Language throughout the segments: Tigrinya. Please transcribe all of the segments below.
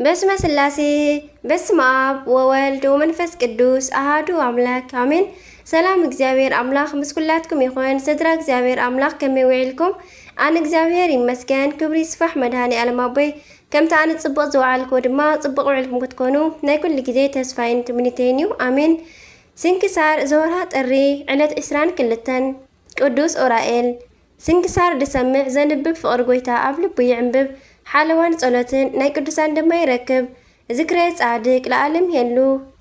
በስመ ስላሴ፣ በስመ ኣብ ወወልድ ወመንፈስ ቅዱስ ኣሃዱ ኣምላክ ኣሜን። ሰላም እግዚኣብሔር ኣምላክ ምስ ኩላትኩም ይኹን። ስድራ እግዚኣብሔር ኣምላክ ከመይ ውዒልኩም? ኣነ እግዚኣብሔር ይመስገን፣ ክብሪ ይስፋሕ መድሃኔ ኣለም ኣቦይ። ከምቲ ኣነ ጽቡቕ ዝወዓልኩዎ ድማ ጽቡቕ ውዒልኩም ክትኮኑ ናይ ኩሉ ግዜ ተስፋይን ትምኒተይን እዩ። ኣሜን። ስንክሳር ዘወርሃ ጥሪ ዕለት ዕስራን ክልተን ቅዱስ ኡራኤል። ስንክሳር ድሰምዕ ዘንብብ ፍቕሪ ጎይታ ኣብ ልቡ ይዕንብብ። ሓለዋን ጸሎትን ናይ ቅዱሳን ድማ ይረክብ። ዝክረ ጻድቅ ለዓለም የሉ።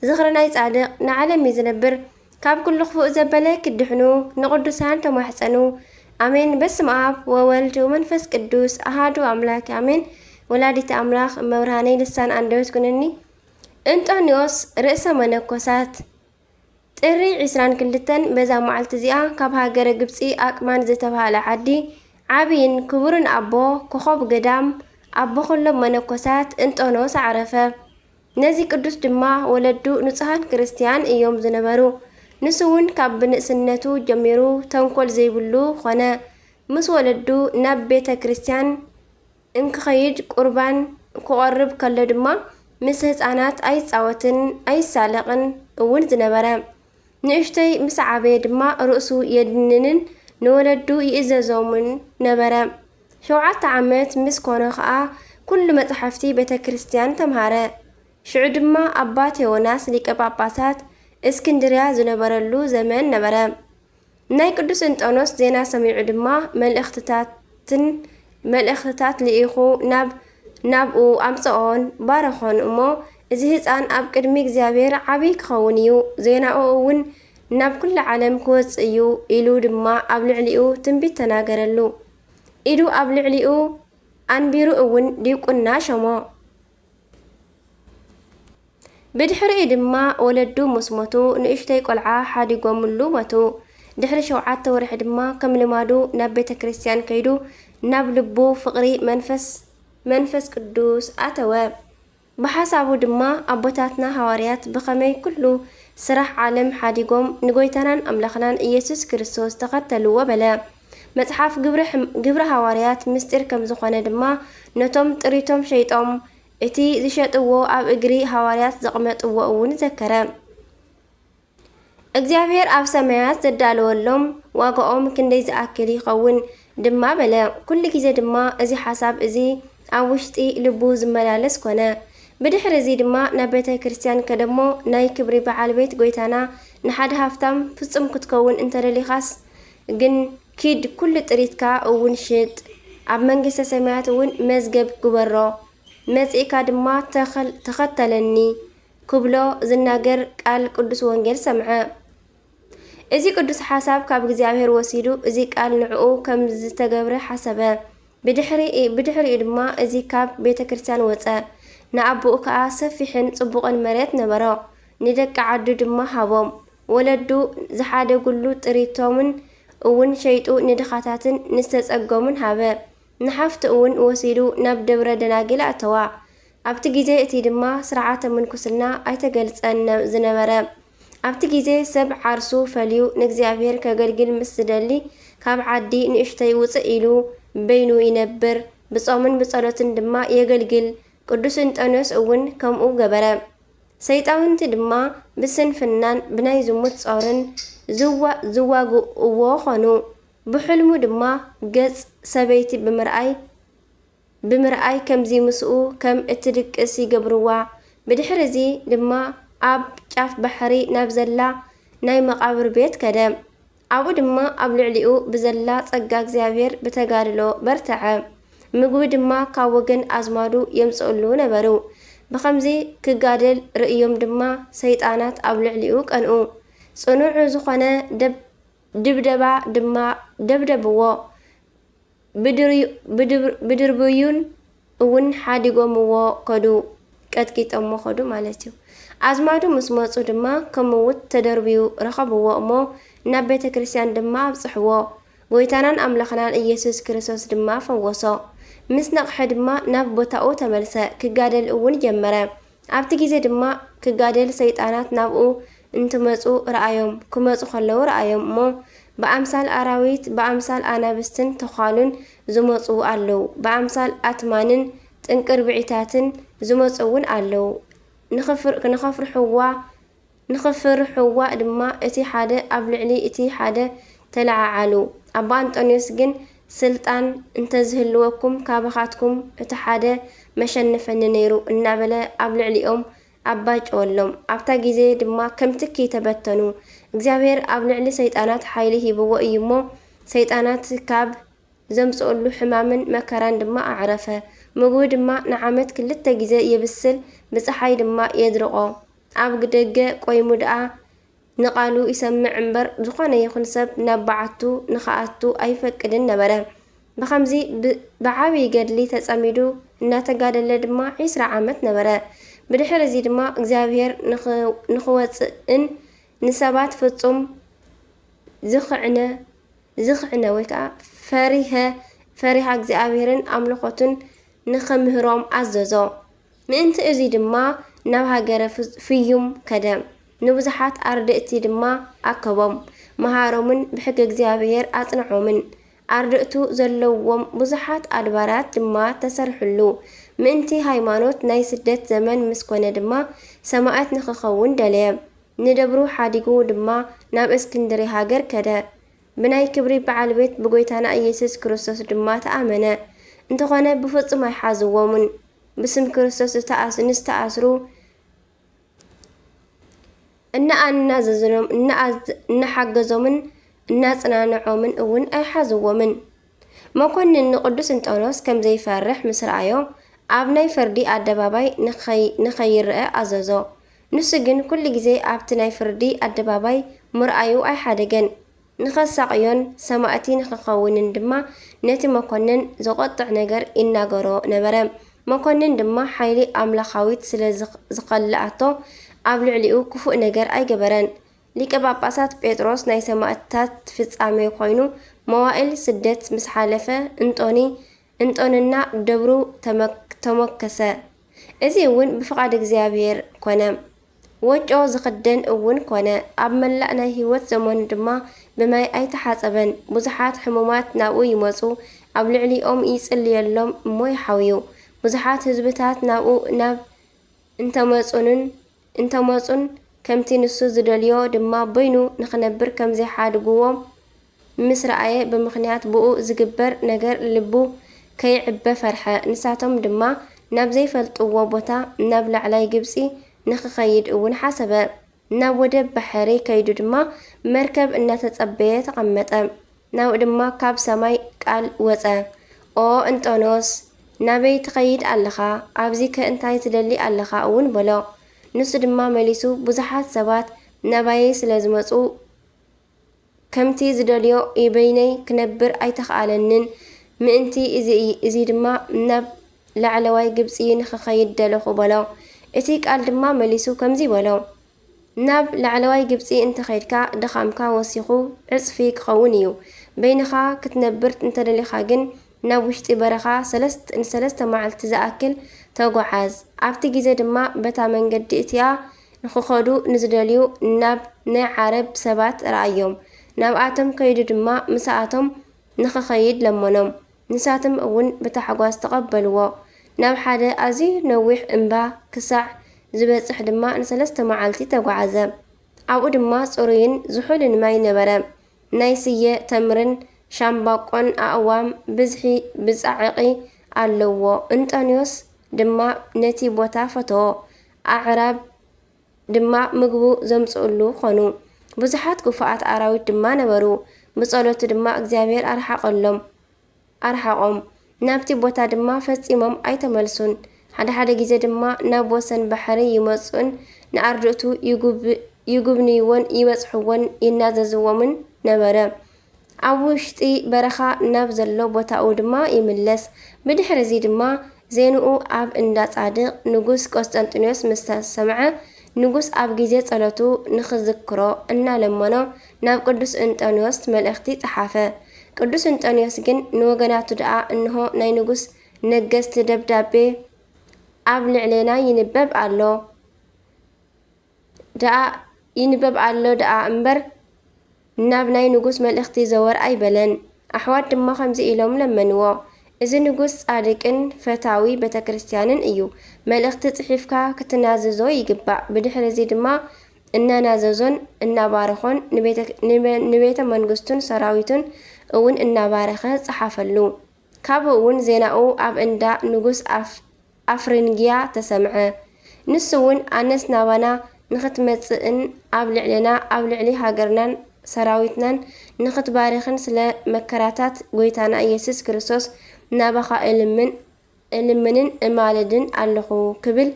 ዝኽሪ ናይ ጻድቅ ንዓለም እዩ ዝነብር። ካብ ኩሉ ክፉእ ዘበለ ክድሕኑ ንቅዱሳን ተማሕጸኑ። ኣሜን። በስመ ኣብ ወወልድ ወመንፈስ ቅዱስ ኣሃዱ ኣምላክ ኣሜን። ወላዲተ ኣምላኽ እመብርሃነይ ልሳን ኣንደበት ኩነኒ። እንጦንዮስ ርእሰ መነኮሳት። ጥሪ ዕስራን ክልተን በዛ መዓልቲ እዚኣ ካብ ሃገረ ግብጺ ኣቅማን ዝተባህለ ዓዲ ዓብይን ክቡርን ኣቦ ኮኾብ ገዳም ኣቦ ኩሎም መነኮሳት እንጦኖስ ዓረፈ። ነዚ ቅዱስ ድማ ወለዱ ንጹሃን ክርስትያን እዮም ዝነበሩ። ንሱ እውን ካብ ብንእስነቱ ጀሚሩ ተንኮል ዘይብሉ ኾነ። ምስ ወለዱ ናብ ቤተ ክርስትያን እንክኸይድ ቁርባን ክቖርብ ከሎ ድማ ምስ ህፃናት ኣይፃወትን ኣይሳለቕን እውን ዝነበረ። ንእሽተይ ምስ ዓበየ ድማ ርእሱ የድንንን ንወለዱ ይእዘዞምን ነበረ። ሸውዓተ ዓመት ምስ ኮነ ኸዓ ኩሉ መፅሓፍቲ ቤተ ክርስትያን ተምሃረ። ሽዑ ድማ ኣባ ቴዎናስ ሊቀ ጳጳሳት እስክንድርያ ዝነበረሉ ዘመን ነበረ። ናይ ቅዱስ እንጦኖስ ዜና ሰሚዑ ድማ መልእኽትታትን መልእኽትታት ልኢኹ ናብ ናብኡ ኣምጽኦን ባረኾን እሞ፣ እዚ ህፃን ኣብ ቅድሚ እግዚኣብሔር ዓብይ ክኸውን እዩ፣ ዜናኡ እውን ናብ ኩሉ ዓለም ክወፅእ እዩ ኢሉ ድማ ኣብ ልዕሊኡ ትንቢት ተናገረሉ። ኢዱ ኣብ ልዕሊኡ ኣንቢሩ እውን ዲቁና ሸሞ። ብድሕሪኡ ድማ ወለዱ ምስ ሞቱ ንእሽተይ ቆልዓ ሓዲጎምሉ ሞቱ። ድሕሪ ሸውዓተ ወርሒ ድማ ከም ልማዱ ናብ ቤተ ክርስትያን ከይዱ ናብ ልቡ ፍቕሪ መንፈስ መንፈስ ቅዱስ ኣተወ። ብሓሳቡ ድማ ኣቦታትና ሃዋርያት ብኸመይ ኩሉ ስራሕ ዓለም ሓዲጎም ንጎይታናን ኣምላኽናን ኢየሱስ ክርስቶስ ተኸተልዎ በለ። መጽሓፍ ግብሪ ሕም- ግብሪ ሃዋርያት ምስጢር ከም ዝኾነ ድማ ነቶም ጥሪቶም ሸይጦም እቲ ዝሸጥዎ ኣብ እግሪ ሃዋርያት ዘቕመጥዎ እውን ዘከረ። እግዚኣብሔር ኣብ ሰማያት ዘዳለወሎም ዋጋኦም ክንደይ ዝኣክል ይኸውን ድማ በለ። ኩሉ ግዜ ድማ እዚ ሓሳብ እዚ ኣብ ውሽጢ ልቡ ዝመላለስ ኮነ። ብድሕሪ እዚ ድማ ናብ ቤተ ክርስቲያን ከደሞ ናይ ክብሪ በዓል ቤት ጎይታና ንሓደ ሃፍታም ፍጹም ክትከውን እንተደሊኻስ ግን ኪድ ኩሉ ጥሪትካ እውን ሽጥ፣ ኣብ መንግስተ ሰማያት እውን መዝገብ ግበሮ፣ መጺእካ ድማ ተኸል- ተኸተለኒ ክብሎ ዝናገር ቃል ቅዱስ ወንጌል ሰምዐ። እዚ ቅዱስ ሓሳብ ካብ እግዚኣብሔር ወሲዱ እዚ ቃል ንዕኡ ከም ዝተገብረ ሓሰበ። ብድሕሪ- ብድሕሪኡ ድማ እዚ ካብ ቤተ ክርስቲያን ወጸ። ንኣቦኡ ከኣ ሰፊሕን ጽቡቕን መሬት ነበሮ። ንደቂ ዓዱ ድማ ሃቦም። ወለዱ ዝሓደጉሉ ጥሪቶምን እውን ሸይጡ ንድኻታትን ንዝተጸገሙን ሃበ። ንሓፍቱ እውን ወሲዱ ናብ ደብረ ደናግል ኣእተዋ። ኣብቲ ግዜ እቲ ድማ ስርዓተ ምንኩስና ኣይተገልጸን ነ- ዝነበረ። ኣብቲ ግዜ ሰብ ዓርሱ ፈልዩ ንእግዚኣብሔር ከገልግል ምስ ዝደሊ ካብ ዓዲ ንእሽተይ ውፅእ ኢሉ በይኑ ይነብር፣ ብጾምን ብጸሎትን ድማ የገልግል። ቅዱስ እንጠንዮስ እውን ከምኡ ገበረ። ሰይጣውንቲ ድማ ብስንፍናን ብናይ ዝሙት ጾርን ዝዋ- ዝዋግእዎ ኾኑ። ብሕልሙ ድማ ገጽ ሰበይቲ ብምርኣይ ብምርኣይ ከምዚ ምስኡ ከም እትድቅስ ይገብርዋ። ብድሕሪ እዚ ድማ ኣብ ጫፍ ባሕሪ ናብ ዘላ ናይ መቓብር ቤት ከደ። ኣብኡ ድማ ኣብ ልዕሊኡ ብዘላ ጸጋ እግዚኣብሔር ብተጋድሎ በርትዐ። ምግቢ ድማ ካብ ወገን ኣዝማዱ የምጽእሉ ነበሩ። ብኸምዚ ክጋደል ርእዮም ድማ ሰይጣናት ኣብ ልዕሊኡ ቀንኡ። ጽኑዕ ዝኾነ ደብ- ድብደባ ድማ ደብደብዎ። ብድርዩ- ብድብ- ብድርብዩን እውን ሓዲጎምዎ ከዱ፣ ቀጥቂጦሞ ከዱ ማለት እዩ። ኣዝማዱ ምስ መጹ ድማ ከም ምውት ተደርብዩ ረኸብዎ እሞ ናብ ቤተ ክርስቲያን ድማ ኣብጽሕዎ። ጎይታናን ኣምላኽናን ኢየሱስ ክርስቶስ ድማ ፈወሶ። ምስ ነቕሐ ድማ ናብ ቦታኡ ተመልሰ፣ ክጋደል እውን ጀመረ። ኣብቲ ግዜ ድማ ክጋደል ሰይጣናት ናብኡ እንትመጹ ረኣዮም። ክመጹ ከለዉ ረኣዮም እሞ ብኣምሳል ኣራዊት ብኣምሳል ኣናብስትን ተዃሉን ዝመጹ ኣለዉ። ብኣምሳል ኣትማንን ጥንቅርብዒታትን ዝመጹ እውን ኣለዉ። ንኽፍር-፣ ንኸፍርሕዋ፣ ንኽፍርሕዋ ድማ እቲ ሓደ ኣብ ልዕሊ እቲ ሓደ ተለዓዓሉ። ኣባ እንጦንዮስ ግን፣ "ስልጣን እንተዝህልወኩም ካባኻትኩም እቲ ሓደ መሸነፈኒ ነይሩ" እናበለ ኣብ ልዕሊኦም ኣባጨወሎም። ኣብታ ግዜ ድማ ከም ትኪ ተበተኑ። እግዚኣብሔር ኣብ ልዕሊ ሰይጣናት ሓይሊ ሂብዎ እዩ እሞ፣ ሰይጣናት ካብ ዘምጽኡሉ ሕማምን መከራን ድማ ኣዕረፈ። ምግቡ ድማ ንዓመት ክልተ ግዜ የብስል፣ ብጸሓይ ድማ የድርቖ። ኣብ ደገ ቆይሙ ደኣ ንቓሉ ይሰምዕ እምበር፣ ዝኾነ ይኹን ሰብ ናብ በዓቱ ንኽኣቱ ኣይፈቅድን ነበረ። ብኸምዚ ብ-፣ ብዓብዪ ገድሊ ተጸሚዱ እናተጋደለ ድማ ዒስራ ዓመት ነበረ። ብድሕሪ እዚ ድማ እግዚኣብሔር ንኽ-፣ ንኽወጽእን ንሰባት ፍጹም ዝኽዕነ፣ ዝኽዕነ ወይ ከዓ ፈሪሀ፣ ፈሪሃ እግዚኣብሔርን ኣምልኾቱን ንኽምህሮም ኣዘዞ። ምእንቲ እዚ ድማ ናብ ሃገረ ፍ-፣ ፍዩም ከደ። ንብዙሓት ኣርድእቲ ድማ ኣከቦም፣ መሃሮምን ብሕጊ እግዚኣብሔር ኣጽንዖምን። ኣርድእቱ ዘለዎም ብዙሓት ኣድባራት ድማ ተሰርሕሉ። ምእንቲ ሃይማኖት ናይ ስደት ዘመን ምስ ኮነ ድማ ሰማዕት ንኽኸውን ደለየ። ንደብሩ ሓዲጉ ድማ ናብ እስክንድርያ ሃገር ከደ። ብናይ ክብሪ በዓል ቤት ብጎይታና ኢየሱስ ክርስቶስ ድማ ተኣመነ። እንተኾነ ብፍጹም ኣይሓዝዎምን። ብስም ክርስቶስ ዝተኣስ-፣ ንዝተኣስሩ እናኣናዘዝኖም፣ እናኣዝ-፣ እናሓገዞምን እናጽናንዖምን እውን ኣይሓዝዎምን። መኮንን ንቅዱስ እንጦንዮስ ከም ዘይፈርሕ ምስ ረኣዮ፣ ኣብ ናይ ፍርዲ ኣደባባይ ንኸይ-፣ ንኸይረኣ ኣዘዞ። ንሱ ግን ኩሉ ግዜ ኣብቲ ናይ ፍርዲ ኣደባባይ ምርኣዩ ኣይሓደገን። ንኸሳቕዮን ሰማእቲ ንኽኸውንን ድማ ነቲ መኮንን ዘቖጥዕ ነገር ይናገሮ ነበረ። መኮንን ድማ ሓይሊ ኣምላኻዊት ስለ ዝኽ-፣ ዝኸልኣቶ ኣብ ልዕሊኡ ክፉእ ነገር ኣይገበረን። ሊቀ ጳጳሳት ጴጥሮስ ናይ ሰማእትታት ፍጻሜ ኮይኑ መዋእል ስደት ምስ ሓለፈ እንጦኒ፣ እንጦንና ደብሩ ተመክ-፣ ተሞከሰ። እዚ እውን ብፍቓድ እግዚኣብሔር ኮነ። ወጮ ዝኽደን እውን ኮነ። ኣብ መላእ ናይ ህይወት ዘመኑ ድማ ብማይ ኣይተሓጸበን። ብዙሓት ሕሙማት ናብኡ ይመጹ፣ ኣብ ልዕሊኦም ይጽልየሎም እሞ ይሓውዩ። ብዙሓት ህዝብታት ናብኡ ናብ እንተመጹንን፣ እንተመጹን ከምቲ ንሱ ዝደልዮ ድማ በይኑ ንኽነብር ከም ዘይሓድግዎም ምስ ረኣየ፣ ብምኽንያት ብኡ ዝግበር ነገር ልቡ ከይዕበ ፈርሐ። ንሳቶም ድማ ናብ ዘይፈልጥዎ ቦታ፣ ናብ ላዕላይ ግብጺ ንኽኸይድ እውን ሓሰበ። ናብ ወደብ ባሕሪ ከይዱ ድማ መርከብ እናተጸበየ ተቐመጠ። ናብኡ ድማ ካብ ሰማይ ቃል ወጸ፣ "ኦ እንጦንዮስ፣ ናበይ ትኸይድ ኣለኻ? ኣብዚከ እንታይ ትደሊ ኣለኻ?" እውን በሎ። ንሱ ድማ መሊሱ፣ "ብዙሓት ሰባት ናባየይ ስለ ዝመጹ፣ ከምቲ ዝደልዮ በይነይ ክነብር ኣይተኻእለንን። ምእንቲ እዚ፣ እዚ ድማ ናብ ላዕለዋይ ግብጺ ንኽኸይድ ደለኹ" በሎ። እቲ ቃል ድማ መሊሱ ከምዚ በሎ፣ "ናብ ላዕለዋይ ግብጺ እንተኸይድካ፣ ድኻምካ ወሲኹ ዕጽፊ ክኸውን እዩ። በይንኻ ክትነብር እንተደሊኻ ግን፣ ናብ ውሽጢ በረኻ ሰለስት-፣ ንሰለስተ መዓልቲ ዝኣክል ተጓዓዝ። ኣብቲ ግዜ ድማ በታ መንገዲ እቲኣ ንኽኸዱ ንዝደልዩ ናብ ናይ ዓረብ ሰባት ረኣዮም። ናብኣቶም ከይዱ ድማ ምሳኣቶም ንኽኸይድ ለመኖም። ንሳቶም እውን ብታሕጓስ ተቐበልዎ። ናብ ሓደ ኣዝዩ ነዊሕ እምባ ክሳዕ ዝበጽሕ ድማ ንሰለስተ መዓልቲ ተጓዓዘ። ኣብኡ ድማ ጽሩይን ዝሑልን ማይ ነበረ። ናይ ስየ፣ ተምርን ሻምበቆን ኣእዋም ብዝሒ ብጻዕቒ ኣለዎ። እንጦንዮስ ድማ ነቲ ቦታ ፈተዎ። ኣዕራብ ድማ ምግቡ ዘምጽኡሉ ኾኑ። ብዙሓት ክፉኣት ኣራዊት ድማ ነበሩ። ብጸሎቱ ድማ እግዚኣብሔር ኣርሓቐሎም፣ ኣርሓቖም። ናብቲ ቦታ ድማ ፈጺሞም ኣይተመልሱን። ሓደ ሓደ ግዜ ድማ ናብ ወሰን ባሕሪ ይመጹን ንኣርድእቱ ይጉብ-፣ ይጉብንይዎን ይበጽሕዎን ይናዘዝዎምን ነበረ። ኣብ ውሽጢ በረኻ ናብ ዘሎ ቦታኡ ድማ ይምለስ። ብድሕሪ እዚ ድማ ዜንኡ ኣብ እንዳ ጻድቕ ንጉስ ቆስጠንጢኖስ ምስ ተሰምዐ፣ ንጉስ ኣብ ግዜ ጸሎቱ ንኽዝክሮ እናለመኖ ናብ ቅዱስ እንጦንዮስ መልእኽቲ ጸሓፈ። ቅዱስ እንጦንዮስ ግን ንወገናቱ ደኣ፣ "እንሆ ናይ ንጉስ ነገስቲ ደብዳቤ ኣብ ልዕሌና ይንበብ ኣሎ ደኣ፣ ይንበብ ኣሎ ደኣ እምበር፣ ናብ ናይ ንጉስ መልእኽቲ ዘወር ኣይበለን።" ኣሕዋት ድማ ከምዚ ኢሎም ለመንዎ፣ እዚ ንጉስ ጻድቅን ፈታዊ ቤተክርስትያንን እዩ። መልእኽቲ ጽሒፍካ ክትናዝዞ ይግባእ። ብድሕሪ እዚ ድማ እናናዘዞን እናባረኾን ንቤተ፣ ንቤ-፣ ንቤተ መንግስቱን ሰራዊቱን እውን እናባረኸ ጸሓፈሉ። ካብኡ እውን ዜናኡ ኣብ እንዳ ንጉስ ኣፍ-፣ ኣፍሪንግያ ተሰምዐ። ንሱ እውን ኣነስ ናባና ንኽትመጽእን ኣብ ልዕሌና ኣብ ልዕሊ ሃገርናን ሰራዊትናን ንኽትባርኽን ስለ መከራታት ጐይታና ኢየሱስ ክርስቶስ ናባኻ እልምን፣ እልምንን እማልድን ኣለኹ ክብል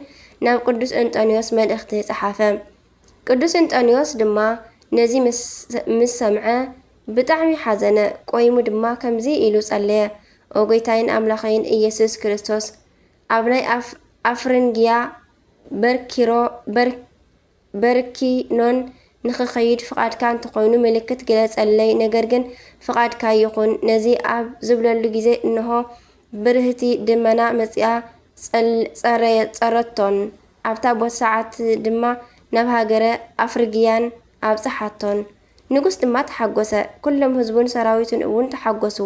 ናብ ቅዱስ እንጦንዮስ መልእኽቲ ጸሓፈ። ቅዱስ እንጦንዮስ ድማ ነዚ ምስ፣ ምስ ሰምዐ ብጣዕሚ ሓዘነ። ቆይሙ ድማ ከምዚ ኢሉ ጸለየ፣ ኦ ጐይታይን ኣምላኸይን ኢየሱስ ክርስቶስ፣ ኣብ ናይ ኣፍ-፣ ኣፍሪንግያ በርኪሮ-፣ በር-፣ በርኪኖን ንኽኸይድ ፍቓድካ እንተኾይኑ ምልክት ግለጸለይ። ነገር ግን ፍቓድካ ይኹን። ነዚ ኣብ ዝብለሉ ግዜ እንሆ ብርህቲ ደመና መጺኣ ጸል-፣ ጸረ-፣ ጸረቶን። ኣብታ ቦት ሰዓት ድማ ናብ ሃገረ ኣፍሪንግያን ኣብጽሓቶን። ንጉስ ድማ ተሓጎሰ፣ ኩሎም ህዝቡን ሰራዊቱን እውን ተሓጎሱ።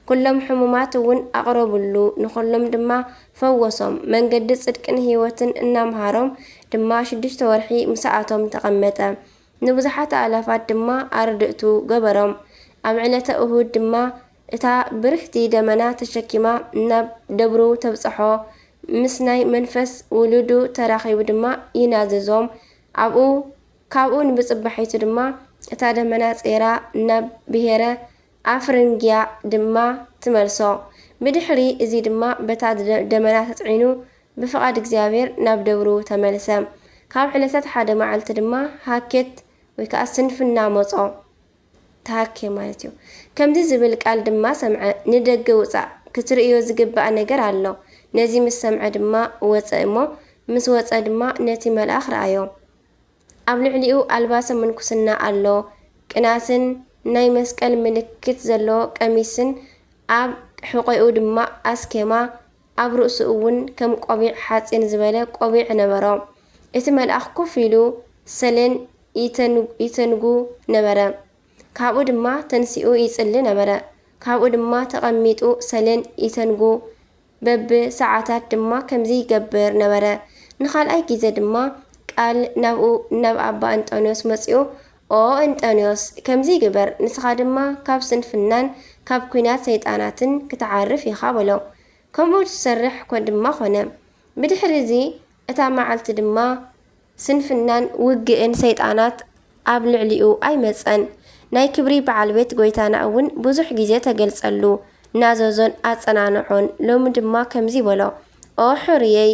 ኩሎም ሕሙማት እውን ኣቕረቡሉ፣ ንኹሎም ድማ ፈወሶም። መንገዲ ጽድቅን ህይወትን እናምሃሮም ድማ ሽዱሽተ ወርሒ ምሳኣቶም ተቐመጠ። ንብዙሓት ኣእላፋት ድማ ኣረድእቱ ገበሮም። ኣብ ዕለተ እሁድ ድማ እታ ብርህቲ ደመና ተሸኪማ ናብ ደብሩ ተብጽሖ። ምስ ናይ መንፈስ ውሉዱ ተራኺቡ ድማ ይናዘዞም። ኣብኡ፣ ካብኡ ንብጽባሒቱ ድማ እታ ደመና ጸይራ ናብ ብሄረ ኣፍሪንግያ ድማ ትመልሶ። ብድሕሪ እዚ ድማ በታ ደ-፣ ደመና ተጽዒኑ ብፍቓድ እግዚኣብሔር ናብ ደብሩ ተመልሰ። ካብ ዕለታት ሓደ መዓልቲ ድማ ሃኬት ወይ ከኣ ስንፍና መጾ። ተሃኬ ማለት እዩ። ከምዚ ዝብል ቃል ድማ ሰምዐ፣ ንደገ ውጻእ፣ ክትርእዮ ዝግባእ ነገር ኣሎ። ነዚ ምስ ሰምዐ ድማ ወጸ እሞ፣ ምስ ወጸ ድማ ነቲ መልኣኽ ረኣዮ። ኣብ ልዕሊኡ ኣልባሰ ምንኩስና ኣሎ፣ ቅናትን ናይ መስቀል ምልክት ዘለዎ ቀሚስን ኣብ ሕቖኡ ድማ ኣስኬማ፣ ኣብ ርእሱ እውን ከም ቆቢዕ ሓጺን ዝበለ ቆቢዕ ነበሮ። እቲ መልኣኽ ኮፍ ኢሉ ሰሌን ይተን-፣ ይተንጉ ነበረ። ካብኡ ድማ ተንሲኡ ይጽሊ ነበረ። ካብኡ ድማ ተቐሚጡ ሰሌን ይተንጉ፣ በብሰዓታት ድማ ከምዚ ይገብር ነበረ። ንኻልኣይ ግዜ ድማ ቃል ናብኡ፣ ናብ ኣባ እንጦንዮስ መጺኡ፣ "ኦ እንጦንዮስ፣ ከምዚ ግበር፣ ንስኻ ድማ ካብ ስንፍናን ካብ ኲናት ሰይጣናትን ክትዓርፍ ኢኻ" በሎ። ከምኡ ትሰርሕ ኮ-፣ ድማ ኾነ። ብድሕሪ እዚ እታ መዓልቲ ድማ ስንፍናን ውግእን ሰይጣናት ኣብ ልዕሊኡ ኣይመጸን። ናይ ክብሪ በዓል ቤት ጐይታና እውን ብዙሕ ግዜ ተገልጸሉ፣ ናዘዞን ኣጸናንዖን። ሎሚ ድማ ከምዚ በሎ፣ "ኦ ሕሩየይ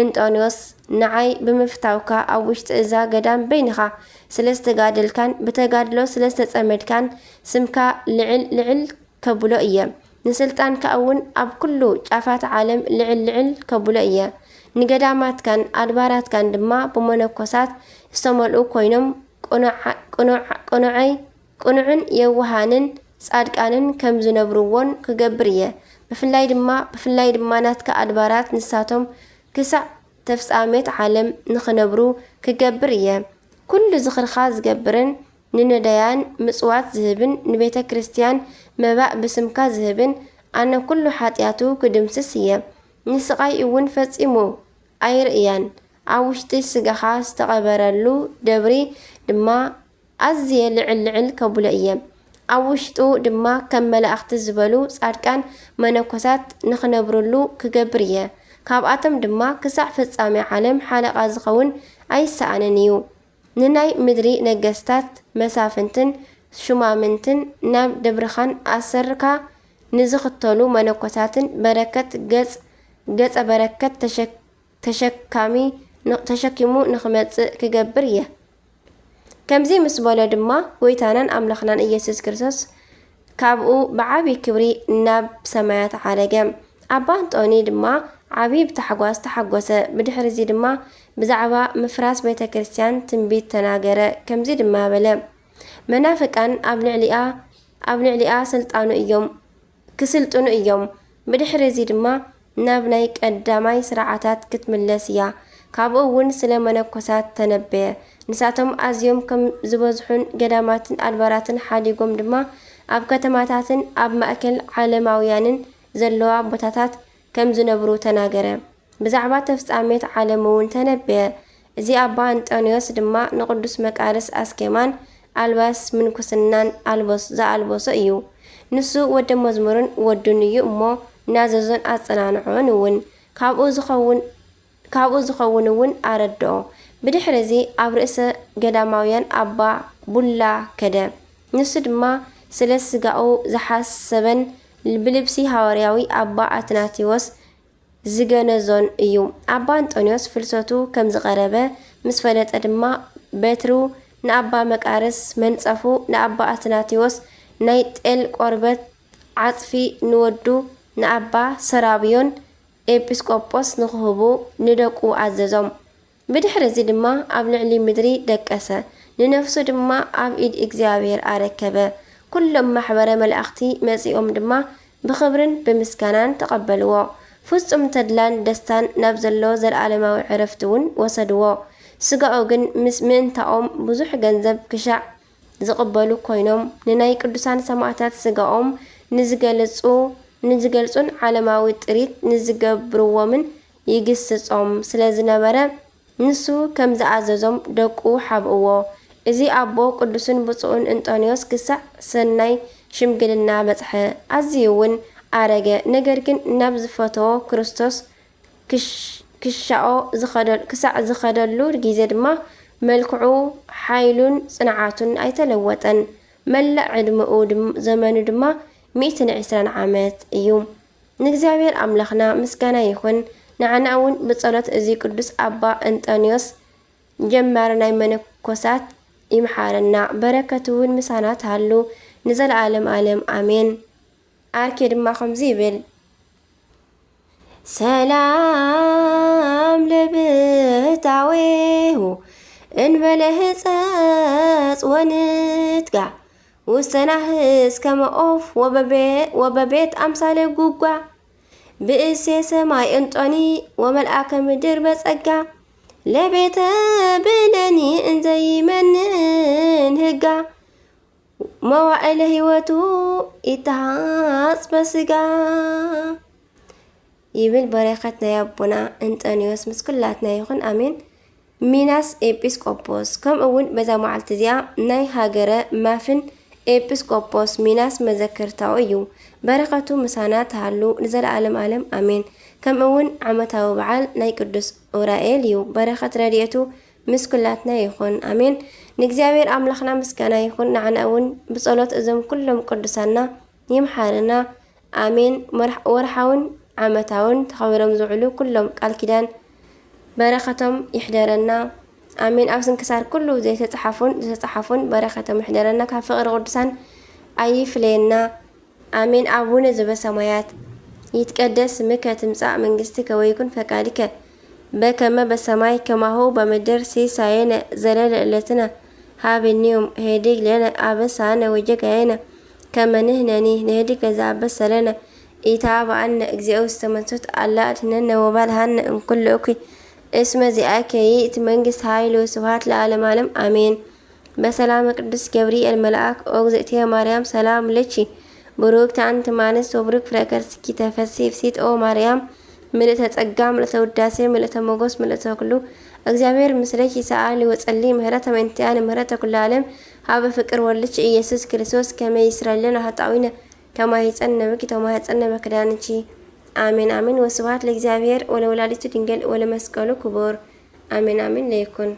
እንጦንዮስ፣ ንዓይ ብምፍታውካ ኣብ ውሽጢ እዛ ገዳም በይንኻ ስለ ዝተጋደልካን ብተጋድሎ ስለ ዝተጸመድካን ስምካ ልዕል ልዕል ከብሎ እየ። ንስልጣንካ እውን ኣብ ኩሉ ጫፋት ዓለም ልዕል ልዕል ከብሎ እየ። ንገዳማትካን ኣድባራትካን ድማ ብመነኮሳት ዝተመልኡ ኮይኖም ቅኑዓ-፣ ቅኑዓ-፣ ቅኑዓይ፣ ቅኑዕን የዋሃንን ጻድቃንን ከም ዝነብርዎን ክገብር እየ። ብፍላይ ድማ፣ ብፍላይ ድማ ናትካ ኣድባራት ንሳቶም ክሳዕ ተፍጻሜት ዓለም ንኽነብሩ ክገብር እየ። ኩሉ ዝኽርኻ ዝገብርን ንነዳያን ምጽዋት ዝህብን ንቤተ ክርስቲያን መባእ ብስምካ ዝህብን ኣነ ኩሉ ሓጢኣቱ ክድምስስ እየ። ንስቓይ እውን ፈጺሙ ኣይርእያን። ኣብ ውሽጢ ስጋኻ ዝተቐበረሉ ደብሪ ድማ ኣዝየ ልዕል ልዕል ከብሎ እየ። ኣብ ውሽጡ ድማ ከም መላእኽቲ ዝበሉ ጻድቃን መነኮሳት ንኽነብርሉ ክገብር እየ። ካብኣቶም ድማ ክሳዕ ፍጻሜ ዓለም ሓለቓ ዝኸውን ኣይሰኣንን እዩ። ንናይ ምድሪ ነገስታት፣ መሳፍንትን ሹማምንትን ናብ ደብርኻን ኣሰርካ ንዝኽተሉ መነኮሳትን በረከት ገጽ፣ ገጸ በረከት ተሸክ-፣ ተሸካሚ ን-፣ ተሸኪሙ ንኽመጽእ ክገብር እየ። ከምዚ ምስ በሎ ድማ ጐይታናን ኣምላኽናን ኢየሱስ ክርስቶስ ካብኡ ብዓቢ ክብሪ ናብ ሰማያት ዓረገ። ኣባ እንጦኒ ድማ ዓቢ ብታሕጓስ ተሓጎሰ። ብድሕሪ እዚ ድማ ብዛዕባ ምፍራስ ቤተ ክርስቲያን ትንቢት ተናገረ። ከምዚ ድማ በለ፣ መናፍቃን ኣብ ልዕሊኣ፣ ኣብ ልዕሊኣ ስልጣኑ እዮም፣ ክስልጥኑ እዮም። ብድሕሪ እዚ ድማ ናብ ናይ ቀዳማይ ስርዓታት ክትምለስ እያ። ካብኡ እውን ስለ መነኮሳት ተነበየ። ንሳቶም ኣዝዮም ከም ዝበዝሑን ገዳማትን ኣድባራትን ሓዲጎም ድማ ኣብ ከተማታትን ኣብ ማእከል ዓለማውያንን ዘለዋ ቦታታት ከም ዝነብሩ ተናገረ። ብዛዕባ ተፍጻሜት ዓለም እውን ተነበየ። እዚ ኣባ እንጠንዮስ ድማ ንቅዱስ መቃርስ ኣስኬማን ኣልባስ ምንኩስናን ኣልበስ-፣ ዘኣልበሶ እዩ። ንሱ ወደ መዝሙርን ወዱን እዩ እሞ፣ ናዘዞን ኣጸናንዖን እውን ካብኡ ዝኸውን፣ ካብኡ ዝኸውን እውን ኣረድኦ። ብድሕሪ እዚ ኣብ ርእሰ ገዳማውያን ኣባ ቡላ ከደ። ንሱ ድማ ስለ ስጋኡ ዝሓሰበን ብልብሲ ሃዋርያዊ ኣባ ኣትናቴዎስ ዝገነዞን እዩ። ኣባ እንጦንዮስ ፍልሰቱ ከም ዝቐረበ ምስ ፈለጠ ድማ በትሩ ንኣባ መቃርስ መንጸፉ፣ ንኣባ ኣትናቴዎስ ናይ ጤል ቆርበት ዓጽፊ፣ ንወዱ ንኣባ ሰራብዮን ኤጲስቆጶስ ንኽህቡ ንደቁ ኣዘዞም። ብድሕሪ እዚ ድማ ኣብ ልዕሊ ምድሪ ደቀሰ፣ ንነፍሱ ድማ ኣብ ኢድ እግዚኣብሔር ኣረከበ። ኩሎም ማሕበረ መላእኽቲ መጺኦም ድማ ብኽብርን ብምስጋናን ተቐበልዎ። ፍጹም ተድላን ደስታን ናብ ዘሎ ዘለዓለማዊ ዕረፍቲ እውን ወሰድዎ። ስጋኡ ግን ምስ ምእንታኦም ብዙሕ ገንዘብ ክሻዕ ዝቕበሉ ኮይኖም፣ ንናይ ቅዱሳን ሰማዕታት ስጋኦም ንዝገልጹ፣ ንዝገልጹን ዓለማዊ ጥሪት ንዝገብርዎምን ይግስጾም ስለ ዝነበረ፣ ንሱ ከም ዝኣዘዞም ደቁ ሓብእዎ። እዚ ኣቦ ቅዱስን ብፁዕን እንጦንዮስ ክሳዕ ሰናይ ሽምግልና በጽሐ። ኣዝዩ እውን ኣረገ። ነገር ግን ናብ ዝፈተዎ ክርስቶስ ክሽ-፣ ክሻኦ ዝኸደ-፣ ክሳዕ ዝኸደሉ ግዜ ድማ መልክዑ፣ ሓይሉን ጽንዓቱን ኣይተለወጠን። መላእ ዕድመኡ ድም-፣ ዘመኑ ድማ ሚእትን ዕስራን ዓመት እዩ። ንእግዚኣብሔር ኣምላኽና ምስጋና ይኹን። ንዓና እውን ብጸሎት እዚ ቅዱስ ኣባ እንጠንዮስ ጀማሪ ናይ መነኮሳት ይምሓረና። በረከቱ እውን ምሳና ትሃሉ ንዘለዓለም ዓለም ኣሜን። ኣርኬ ድማ ከምዚ ይብል። ሰላም ለብታዌሁ እንበለ ህጸጽ ወንትጋ ውስተ ናህስ ከመ ኦፍ ወበቤ-፣ ወበቤት ኣምሳለ ጉጓ ብእሴ ሰማይ እንጦኒ ወመልኣከ ምድር በጸጋ ለቤተ ብለኒ እንዘይመንን ህጋ መዋእለ ህይወቱ ይተሃጽ በስጋ ይብል። በረኸት ናይ ኣቦና እንጠንዮስ ምስ ኩላትና ይኹን፣ ኣሜን። ሚናስ ኤጲስቆጶስ፣ ከምኡ እውን በዛ መዓልቲ እዚኣ ናይ ሃገረ ማፍን ኤጲስቆጶስ ሚናስ መዘከርታኡ እዩ። በረኸቱ ምሳና ትሃሉ ንዘለዓለም ዓለም፣ ኣሜን። ከምኡ እውን ዓመታዊ በዓል ናይ ቅዱስ ኡራኤል እዩ። በረኸት ረድኤቱ ምስ ኩላትና ይኹን፣ ኣሜን። ንእግዚኣብሔር ኣምላኽና ምስጋና ይኹን። ንዓና እውን ብጸሎት እዞም ኩሎም ቅዱሳና ይምሓረና፣ ኣሜን። መርሕ-፣ ወርሓውን ዓመታውን ተኸቢሮም ዝውዕሉ ኩሎም ቃል ኪዳን በረኸቶም ይሕደረና፣ ኣሜን። ኣብ ስንክሳር ኩሉ ዘይተጻሓፉን ዝተጻሓፉን በረኸቶም ይሕደረና፣ ካብ ፍቕሪ ቅዱሳን ኣይፍለየና፣ ኣሜን። ኣቡነ ዘበሰማያት ይትቀደስ ስምከ ትምጻእ መንግስትከ ወይኩን ፈቃድከ በከመ በሰማይ ከማሁ በምድር። ሲሳየነ ዘለለ ዕለትነ ሃበኒ ዮም፣ ሄድግ ለነ አበሳነ ወጌጋየነ ከመ ንሕነኒ ንሄድግ ለዘአበሰ ለነ፣ ኢታብአነ እግዚኦ ውስተ መንሱት፣ አላ አድህነነ ወባልሃነ እምኩሉ እኩይ፣ እስመ ዚአከ ይእቲ መንግስት ኃይል ወስብሐት ለዓለመ ዓለም፣ አሜን። በሰላመ ቅዱስ ገብርኤል መልአክ፣ ኦ እግዝእትየ ማርያም ሰላም ለኪ፣ ብሩክት አንቲ እም አንስት ወብሩክ ፍሬ ከርስኪ ተፈሲ ፍሲት ኦ ማርያም፣ ምልእተ ጸጋ ምልእተ ውዳሴ ምልእተ ሞገስ ምልእተ ኩሉ፣ እግዚኣብሔር ምስለኪ ሰአሊ ወጸሊ ምህረተ ምእንቲአነ ምህረተ ኩሉ ዓለም፣ ሀበ ፍቅር ወልድኪ ኢየሱስ ክርስቶስ ከመ ይስረይ ለነ ኃጣዊነ፣ ተማሂጸነ ብኪ ተማሂጸነ በክዳንኪ፣ አሜን አሜን። ወስብሐት ለእግዚኣብሔር ወለወላዲቱ ድንግል ወለመስቀሉ ክቡር፣ አሜን አሜን። ለይኩን